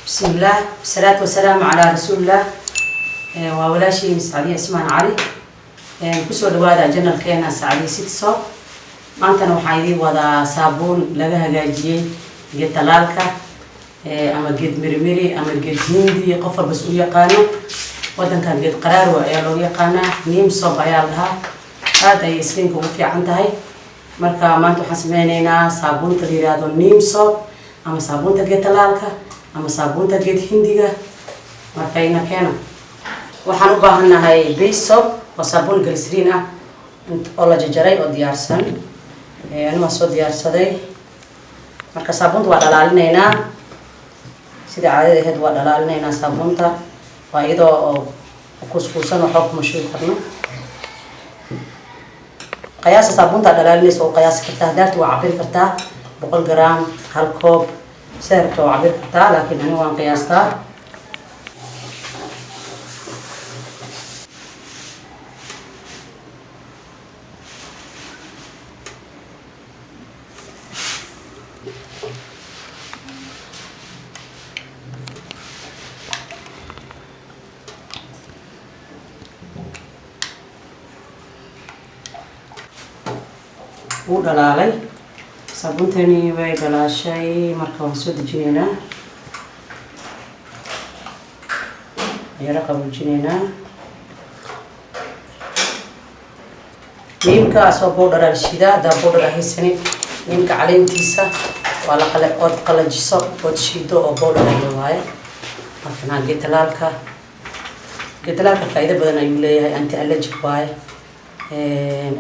Bismillaah, wasalaatu wasalaamu calaa rasuulillah. Waa walaashiin Sacdiye Cismaan Cali. Kusoo dhawaada channelkeena Sacdiye City Soap. Maantana waxaan idiin wadaa saabuun laga hagaajiyey geed talaalka ama geed mirimiri ama geed hindi, qof walbas u yaqaano. Wadankan geed qaraarwa ayaa loogu yaqaanaa, neem soap ayaa la dhahaa. Aada ayay skinka ugu fiican tahay. Marka maanta waxaan sameyneynaa saabuunta la yiraahdo neem soap ama saabuunta geed talaalka ama saabuunta geed hindiga. Marka ina keeno, waxaan u baahannahay base soap oo saabuun glycerin ah oo la jajaray oo diyaarsan. Ani waan soo diyaarsaday. Marka saabuunta waa dhalaalinaynaa, sida caadada ahayd waa dhalaalinaynaa saabuunta, waa iyadoo oo kuuskuusan, waxba kuma shubi karno. Qiyaasa saabuunta dhalaalinaysa oo qiyaasi kartaa, daarta waa cabiri kartaa, 100 gram, hal koob, sida rabta waa cabiri kartaa, laakiin ani waan qiyaastaa. Wuu dhalaalay saabuuntani, way dhalaashay. Marka waan soo dejinaynaa, yaro qaboojinaynaa. Niimka asoo powder aa la shiidaa. Haddaa powder aa haysanin, niimka caleentiisa waa la qale ood qalajiso ood shiido oo powder aya waaye. Markana geed talaalka, geed talaalka faa'iido badan ayuu leeyahay. Anti allergic waaye,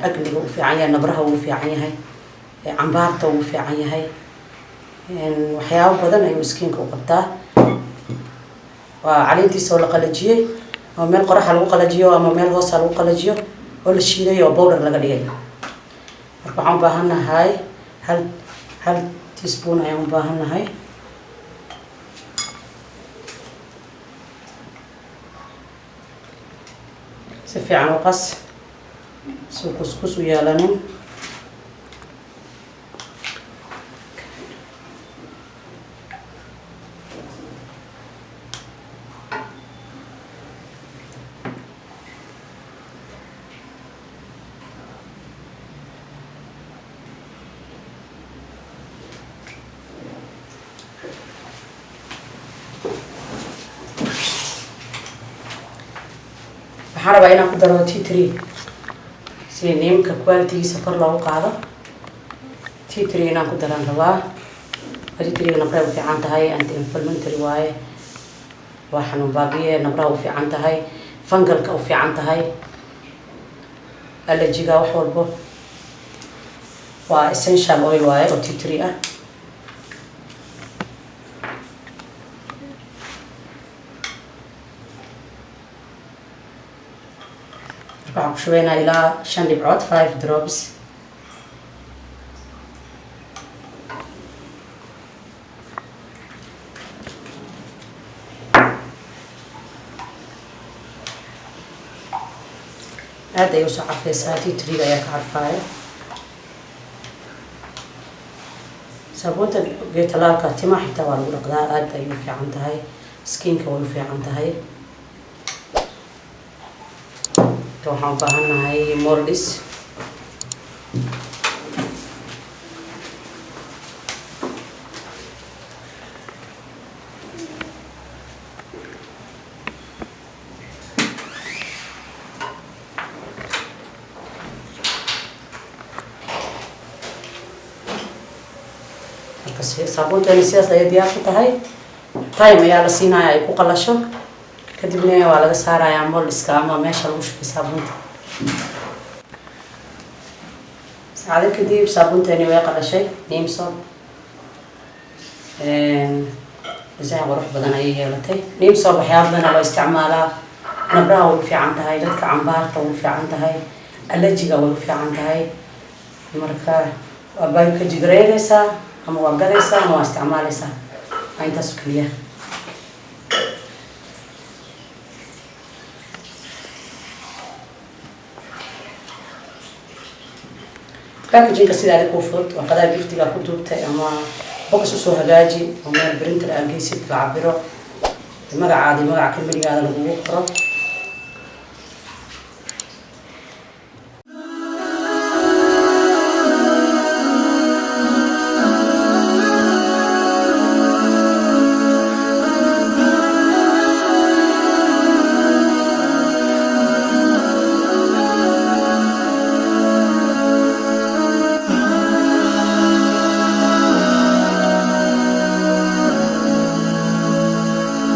acnega u fiican yahay, nabraha wuu fiican yahay, cambaarta wuu fiican yahay, waxyaabo badan ayuu skinka u qabtaa. Waa caleentiisa oo la qalajiyey ama meel qoraxa lagu qalajiyo ama meel hoosa lagu qalajiyo oo la shiiday oo powder laga dhigay. Marka waxaan u baahan nahay hal teaspoon ayaan u baahan nahay. Si fiican u qas si kuskus u yeelanin. Waxaan rabaa inaan ku daro tea tree si neemka qualitygiisa kor loogu qaado. Tea tree inaan ku daraan rabaa. Tea tree nabraha u fiican tahay, anti inflammatory waaye, waa xanuun baabiye, nabraha u fiican tahay, fungalka u fiican tahay, allergyga, wax walbo. Waa essential oil waaye oo tea tree ah. Marka waxaan ku shubeynaa ilaa shan dhibcood, five drops. Aad ay usoo carfeysaa, tea treega ayaa ka carfaaya. Saabuunta geed talaalka timaha xitaa waa lagu dhaqdaa, aad ay u fiican tahay, skinka way u fiican tahay. Waxaan u baahannahay molds. Marka saabuuntani sidaas ayay diyaar ku tahay. Time ayaa la siinaya ay ku qalasho, kadibna waa laga saarayaa moldska ama meesha lagu shubay saabuunta. Saacado kadib saabuuntani way qalashay. Neem soap design qurux badan ayay yeelatay. Neem soap waxyaaba badan loo isticmaalaa. Nabraha way u fiican tahay, dadka cambaarta way u fiican tahay, allergyga way u fiican tahay. Marka waa bay ka jigareynaysaa ama waa gadaysaa ama waa isticmaaleysaa, waa intaas oo keliya. Packagingka sida adig kuu fudud, warqadaha giftiga ku duubtay ama box usoo hagaaji oo meel printer aa geysid, la cabiro. Magacaada iyo magaca kambanigaada lagugu qoro.